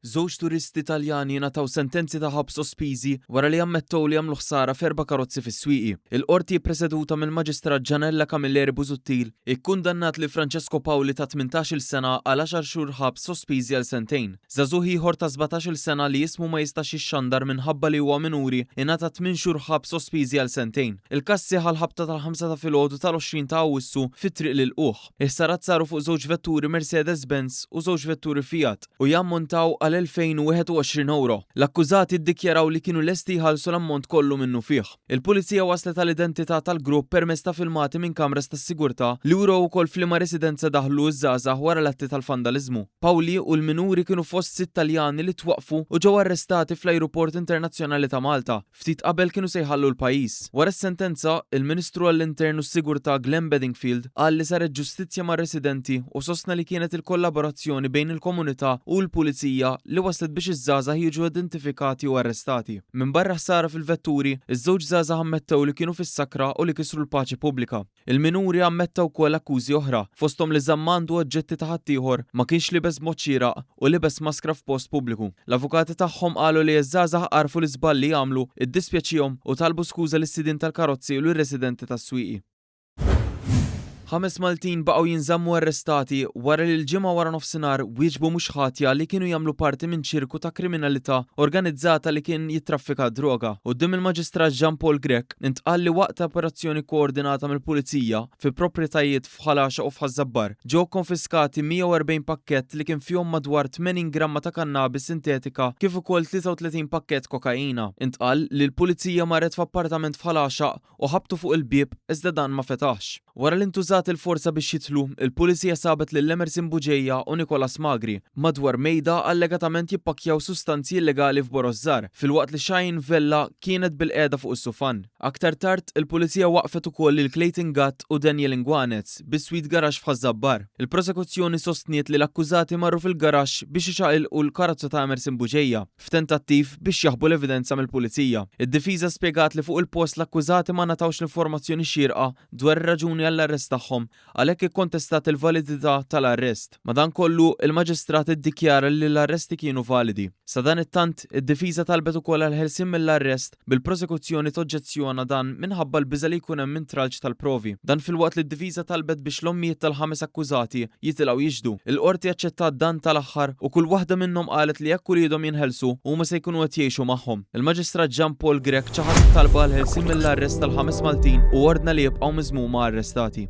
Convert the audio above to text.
Żewġ turisti Taljani ngħataw sentenzi ta' ħabs sospiżi wara li ammettew li għamlu ħsara f'erba' karozzi fis-Swieqi. Il-Qorti ppreseduta mill-Maġistrat Gianella Camilleri Busuttil ikkundannat lil Francesco Paoli ta' 18-il sena għal għaxar xhur ħabs sospiżi għal sentejn. Żagħżugħ ieħor ta' 17-il sena li ismu ma jistax jixxandar minħabba li huwa minuri ingħata tmien xhur ħabs sospiżi għal sentejn. Il-każ seħħ għall-ħabta tal-ħamsa ta' filgħodu tal-20 ta' Awwissu fi Triq l-Ilqugħ. Il-ħsarat saru fuq żewġ vetturi Mercedes-Benz u żewġ vetturi Fiat u jammontaw għal 2,021 ewro. L-akkużati ddikjaraw li kienu lesti jħallsu l-ammont kollu minnufih. Il-Pulizija waslet għal identità tal-grupp permezz ta' filmati minn kameras tas-sigurtà li wrew ukoll f'liema residenza daħlu ż-żgħażagħ wara l-atti tal-vandaliżmu. Paoli u l-minuri kienu fost sitt Taljani li twaqqfu u ġew arrestati fl-Ajruport Internazzjonali ta' Malta. Ftit qabel kienu se jħallu l-pajjiż. Wara s-sentenza, il-Ministru għall-Intern u s-Sigurtà Glenn Bedingfield qal li saret ġustizzja mar-residenti u sostna li kienet il-kollaborazzjoni bejn il-komunità u l-Pulizija li wasslet biex iż-żgħażagħ jiġu identifikati u arrestati. Minbarra ħsara fil-vetturi, iż-żewġ żgħażagħ ammettew li kienu fis-sakra u li kisru l-paċi pubblika. Il-minuri ammetta wkoll akkużi oħra, fosthom li żamm għandu oġġetti ta' ħaddieħor, ma kienx liebes b'mod xieraq u libes maskra f'post pubbliku. L-avukati tagħhom qalu li ż-żgħażagħ għarfu l-iżball li għamlu, iddispjaċihom u talbu skuża lis-sidien tal-karozzi u lir-residenti tas-Swieqi. Ħames Maltin baqgħu jinżammu arrestati wara li l-Ġimgħa waranofsinhar wieġbu mhux ħatja li kienu jagħmlu parti minn ċirku ta' kriminalità organizzata li kien jittraffika d-droga. Quddiem il-Maġistrat Jean Paul Grech, Intqal li waqt operazzjoni kkoordinata mill-Pulizija fi proprjetajiet f'Ħal Għaxaq u f'Ħaż-Żabbar, ġew kkonfiskati 140 pakkett li kien fihom madwar 80 gramma ta' kannabis sintetika kif ukoll 33 pakkett kokaina. Intqal li l-Pulizija marret f'appartament f'Ħal Għaxaq u ħabtu fuq il-bieb iżda dan ma fetaħx. Wara li ntużat il-forza biex jidħlu, il-Pulizija sabet lil Emerson Bugeja u Nicolas Magri madwar mejda allegatament jippakkjaw sustanzi illegali f'boroż żgħar, filwaqt li Cheyenne Vella kienet bilqiegħda fuq is-sufan. Aktar tard, il-Pulizija waqqfet ukoll lil Clayton Gatt u Daniel Inguanez biswit garaxx f'Ħaż-Żabbar. Il-Prosekuzzjoni sostniet li l-akkużati marru fil-garaxx biex iċaqilqu l-karozza ta' Emerson Bugeja. f'tentattiv biex jaħbu l-evidenza mill-pulizija. Id-difiża spjegat li fuq il-post l-akkużati ma ngħatawx l-informazzjoni xierqa dwar ir-raġuni għall-arrest tagħhom, għalhekk ikkontestat il-validità tal-arrest. Madankollu, il-Maġistrat iddikjara li l-arresti kienu validi. Sadanittant, id-difiża talbet ukoll għall-ħelsien mill-arrest bil-prosekuzzjoni toġġezzjona dan minħabba l-biża' li jkun hemm intralċ tal-provi. Dan filwaqt li d-difiża talbet biex l-ommijiet tal-ħames akkużati jitilgħu jixhdu. Il-Qorti aċċettat dan tal-aħħar u kull waħda minnhom qalet li jekk uliedhom jinħelsu, huma se jkunu qed jgħixu magħhom. Il-Maġistrat Jean Paul Grech ċaħad it-talba għall-ħelsien mill-arrest tal-ħames Maltin u ordna li jibqgħu miżmuma arrestati.